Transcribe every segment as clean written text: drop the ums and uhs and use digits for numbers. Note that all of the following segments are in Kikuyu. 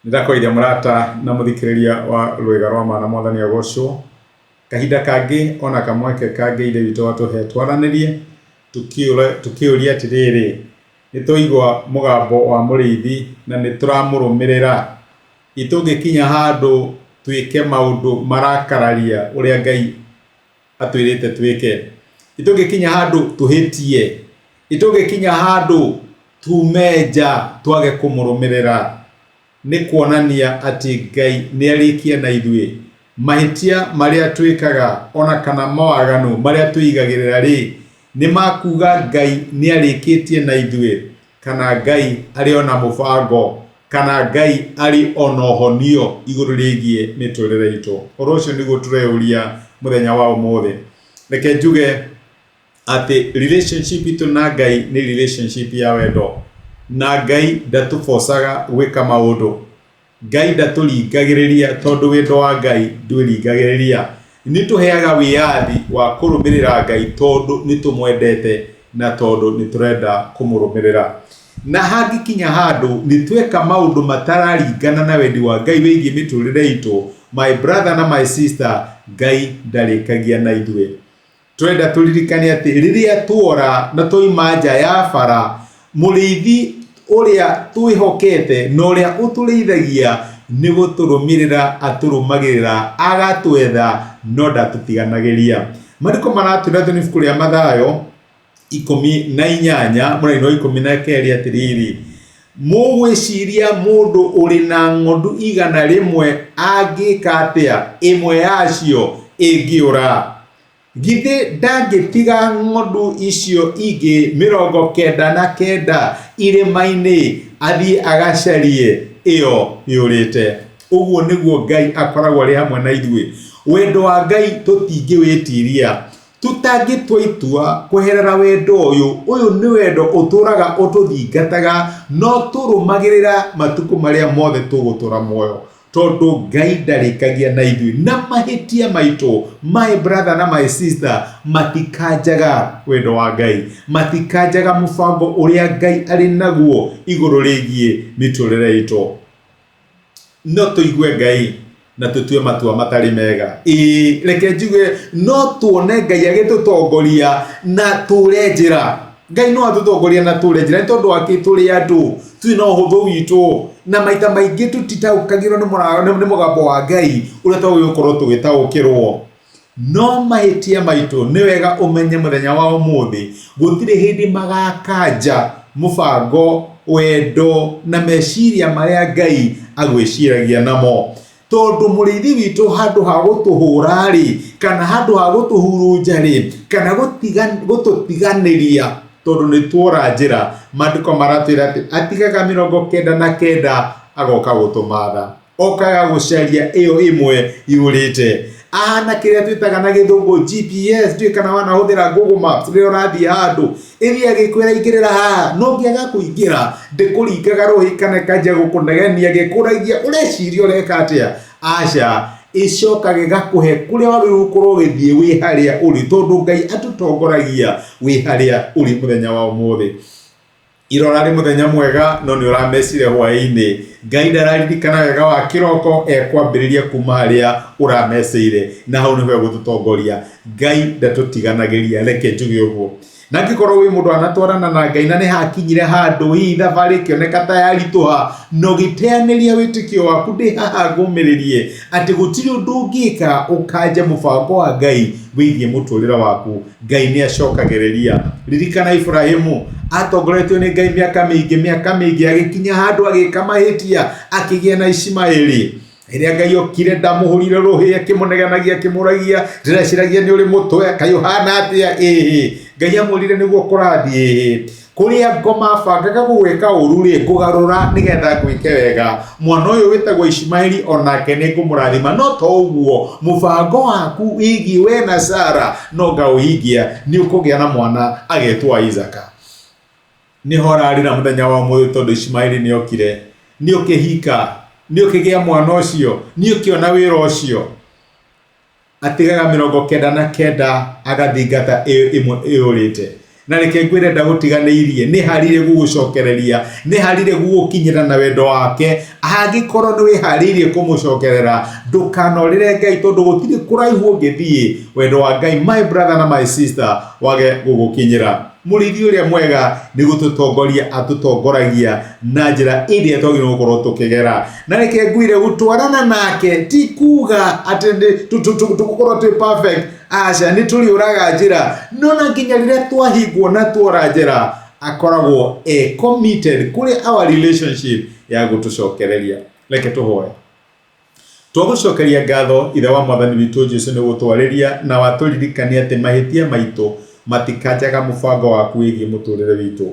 Nĩndakũgeithia mũrata na mũthikĩrĩria wa Rwĩga rwa Ma na Mwathani agocwo. Kahinda kangĩ ona kamweke kangĩ Ithe witũ atũhe twaranĩrie tũkĩũria atĩrĩrĩ, nĩtwaigua mũgambo wa mũrĩithi na nĩtũramũrũmĩrĩra? Ĩ tũngĩkinya handũ twĩke maũndũ marakararia ũrĩa Ngai atwĩrĩte twĩke? Ĩ tũngĩkinya handũ tũhĩtie? Ĩ tũngĩkinya handũ tume nja twage kũmũrũmĩrĩra? Nĩ kuonania atĩ Ngai nĩarĩkia na ithuĩ? Mahĩtia marĩa twĩkaga ona kana mawaganu marĩa twĩigagĩrĩra-rĩ, nĩ ma kuga Ngai nĩarĩkĩtie na ithuĩ? Kana Ngai arĩ o na mũbango? Kana Ngai arĩ o na ũhonio igũrũ rĩgiĩ mĩtũrĩre itũ? Ũhoro ũcio nĩguo tũreyũria mũthenya wa ũmũthĩ. Reke njuge atĩ relationship itũ na Ngai nĩ relationship ya wendo. Na Ngai ndatũbocaga gwĩka maũndũ. Ngai ndatũringagĩrĩria tondũ wendo wa Ngai ndwĩringagĩrĩria. Nĩ tũheaga wĩyathi wa kũrũmĩrĩra Ngai tondũ nĩ tũmwendete na tondũ nĩ tũrenda kũmũrũmĩrĩra. Na hangĩkinya handũ nĩ tweka maũndũ matararingana na wendi wa Ngai wĩgiĩ mĩtũrĩre itũ, my brother na my sister, Ngai ndarĩkagia na ithuĩ. Tũrenda tũririkane atĩ rĩrĩa tuora na twauma nja ya bara, mũrĩithi ũrĩa twĩhokete na ũrĩa ũtũrĩithagia nĩ gũtũrũmĩrĩra atũrũmagĩrĩra, agatwetha no ndatũtiganagĩria. Maandĩko maratwĩra thĩinĩ ibuku rĩa Mathayo 18 mũraini wa 12 atĩrĩrĩ, mũgwĩciria mũndũ ũrĩ na ng'ondu 100 angĩka atĩa ĩmwe yacio ĩngĩũra? Githĩ ndangĩtiga ng'ondu icio ingĩ 99 irĩma-inĩ athiĩ agacarie ĩyo yũrĩte? Ũguo nĩguo Ngai akoragwo arĩ hamwe na ithuĩ. Wendo wa Ngai tũtingĩwĩtiria. Tũtangĩtua itua kweherera wendo ũyũ, ũyũ nĩ wendo ũtũraga ũtũthingataga na ũtũrũmagĩrĩra matukũ marĩa mothe tũgũtũra muoyo. Tondũ Ngai ndarĩkagia na ithuĩ na mahĩtia maitũ, my brother na my sister, matikanjaga wendo wa Ngai, matikanjaga mũbango ũrĩa Ngai arĩ naguo igũrũ rĩgiĩ mĩtũrĩre itũ. No tũigue Ngai na tũtue matua matarĩ mega. Ĩĩ, reke njuge no tuone Ngai agĩtũtongoria na tũre njĩra. Ngai no atũtongoria na tũre njĩra nĩ tondũ wa kĩ? Tũrĩ andũ, twĩna ũhũthũ witũ na maita maingĩ tũtitaũkagĩrwo nĩ mũgambo wa Ngai ũrĩa twagĩrĩirwo gũkorwo tũgĩtaũkĩrwo. No mahĩtia maitũ nĩ wega ũmenye mũthenya wa ũmũthĩ gũtirĩ hĩndĩ magakanja mũbango, wendo na meciria marĩa Ngai agwĩciragia namo. Tondũ mũrĩithi witũ handũ ha gũtũhũra-rĩ, kana handũ ha gũtũhurunja-rĩ, kana gũtũtiganĩria tondũ nĩ tuora njĩra, maandĩko maratwĩra atĩ atigaga 99 agoka gũtũmatha. Okaga gũcaria ĩyo ĩmwe yũrĩte. Ahana kĩrĩa twĩtaga na gĩthũngũ GPS, ndiũĩ kana wanahũthĩra Google Maps rĩrĩa ũrathiĩ handũ, ĩthiaga ĩkwĩra ingĩrĩra haha, no ũngĩaga kũingĩra ndĩkũringaga rũhĩ kana ĩkanjia gũkũnegenia ĩgĩkũragia ũreciria ũreka atĩa. Aca, ĩcokaga ĩgakũhe kũrĩa wagĩrĩirwo gũkorwo ũgĩthiĩ wĩ harĩa ũrĩ, tondũ Ngai atũtongoragia wĩ harĩa ũrĩ mũthenya wa ũmũthĩ. Ira ũrarĩ mũthenya mwega no nĩ ũramecire hwaĩ-inĩ. Ngai ndararirikana wega wa kĩroko, ekwambĩrĩria kuma harĩa ũrameceire na hau nĩho egũtũtongoria. Ngai ndatũtiganagĩria, reke njuge ũguo. Na angĩkorwo wĩ mũndũ wanatwarana na Ngai na nĩ hakinyire handũ hihi thabarĩ ĩkĩoneka ta yaritũha na ũgĩteanĩria wĩtĩkio waku, ndĩ haha ngũmĩrĩrie atĩ gũtirĩ ũndũ ũngĩka ũkanje mũbango wa Ngai wĩgiĩ mũtũrĩre waku. Ngai nĩ acokagĩrĩria. Ririkana Iburahimu atongoretio nĩ Ngai mĩaka mĩingĩ, mĩaka mĩingĩ, agĩkinya handũ agĩka mahĩtia, akĩgĩa na Ishimaeli. Rĩrĩa Ngai okire ndamũhũrire rũhĩ, akĩmũnegenagia, akĩmũragia, ndĩreciragia nĩ ũrĩ mũtwe, kaĩ ũhana atĩa? Ĩhĩ. Ngai amwĩrire nĩguo kũrathiĩ ĩhĩ. Kũrĩa ngoma bangaga gũgwĩka ũru-rĩ, ngũgarũra nĩgetha ngwĩke wega. Mwana ũyũ wĩtagwo Ishimaeli o nake nĩ ngũmũrathima. No to ũguo, mũbango waku wĩgiĩ we na Sara no ngaũhingia, nĩ ũkũgĩa na mwana agetwo Isaaka. Nĩho ũrarĩra mũthenya wa ũmũthĩ tondũ Ishimaeli nĩ okire, nĩ ũkĩhika, nĩ ũkĩgĩa mwana ũcio, nĩ ũkĩona wĩra ũcio. Atigaga 99 agathingata ĩyo ĩmwe ĩyũrĩte. Na reke ngwĩre ndagũtiganĩirie, nĩ harire gũgũcokereria, nĩ harire gũgũkinyĩra na wendo wake. Angĩkorwo nĩ wĩharĩirie kũmũcokerera, ndũkanorĩre Ngai tondũ gũtirĩ kũraihu ũngĩthiĩ wendo wa Ngai, my brother na my sister, wage gũgũkinyĩra. Mũrĩithi ũrĩa mwega nĩ gũtũtongoria atũtongoragia na njĩra ĩrĩa twagĩrĩirwo gũkorwo tũkĩgera. Na reke ngwĩre gũtwarana nake ti kuga atĩ tũgũkorwo twĩ perfect. Aca, nĩ tũrĩũraga njĩra, no na nginya rĩrĩa twahingwo na tuora njĩra, akoragwo e committed kũrĩ our relationship ya gũtũcokereria. Reke tũhoe. Twagũcokeria ngatho Ithe wa Mwathani witũ Jesu nĩ gũtwarĩria na watũririkania atĩ mahĩtia maitũ matikanjaga mũbango waku wĩgiĩ mũtũrĩre witũ.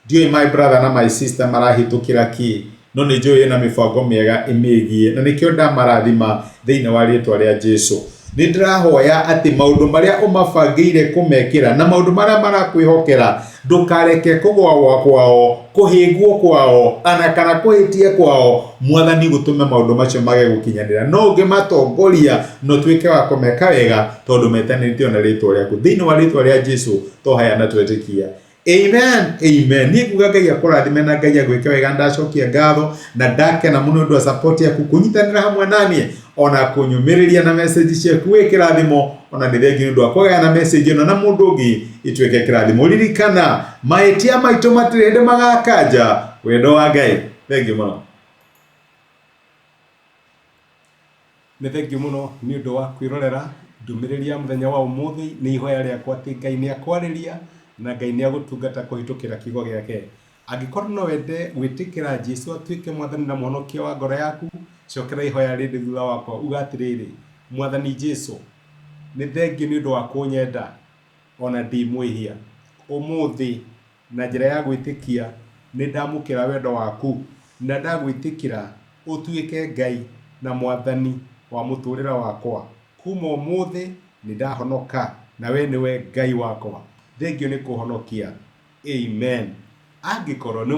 Ndiũĩ my brother na my sister marahĩtũkĩra kĩ, no nĩ njũĩ wĩna mĩbango mĩega ĩmĩgiĩ, na nĩkĩo ndamarathima thĩinĩ wa rĩtwa rĩa Jesu. Nĩ ndĩrahoya atĩ maũndũ marĩa ũmabangĩire kũmekĩra na maũndũ marĩa marakwĩhokera, ndũkareke kũgwa kwao, kũhĩngwo kwao, ana kana kũhĩtia kwao, Mwathani gũtũme maũndũ macio mage gũkinyanĩra. No ũngĩmatongoria na ũtuĩke wa kũmeka wega, tondũ metanĩtio na rĩtwa rĩaku. Thĩinĩ wa rĩtwa rĩa Jesu twahoya na twetĩkia. Amen, amen. Niĩ nguga Ngai akũrathime na Ngai agwĩke wega. Ndacokia ngatho na ndakena mũno ũndũ wa support yaku kũnyitanĩra hamwe naniĩ ona kũnyũmĩrĩria na message ciaku wĩ kĩrathimo ona nĩ thengiũ nĩ ũndũ wa kũgayana message ĩno na mũndũ ũngĩ ituĩke kĩrathimo. Ririkana mahĩtia maitũ matirĩ hĩndĩ magakanja wendo wa Ngai. Thengiũ mũno. Nĩ thengiũ mũno nĩ ũndũ wa kwĩrorera ndũmĩrĩri ya mũthenya wa ũmũthĩ. Nĩ ihoya rĩakwa atĩ Ngai nĩ akwarĩria na Ngai nĩ agũtungata kũhĩtũkĩra kiugo gĩake. Angĩkorwo no wende gwĩtĩkĩra Jesu atuĩke Mwathani na Mũhonokia wa ngoro yaku, cokera ihoya rĩrĩ thutha wakwa, uga atĩrĩrĩ, Mwathani Jesu, nĩ thengiũ nĩ ũndũ wa kũnyenda ona ndĩ mwĩhia. Ũmũthĩ Na njĩra ya gwĩtĩkia nĩ ndamũkĩra wendo waku na ndagwĩtĩkĩra ũtuĩke Ngai na Mwathani wa mũtũrĩre wakwa. Kuma ũmũthĩ nĩ ndahonoka na we nĩwe Ngai wakwa. Thengiũ nĩ kũhonokia. Amen. Angĩkorwo nĩ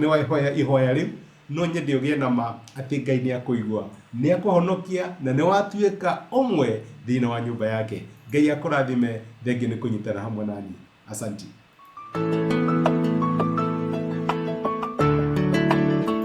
wahoya ihoya rĩu, no nyende ũgĩe na ma atĩ Ngai nĩ akũigua, nĩ akũhonokia na nĩ watuĩka ũmwe thĩinĩ wa nyũmba yake. Ngai akũrathime. Thengiũ nĩ kũnyitana hamwe naniĩ. Asanti.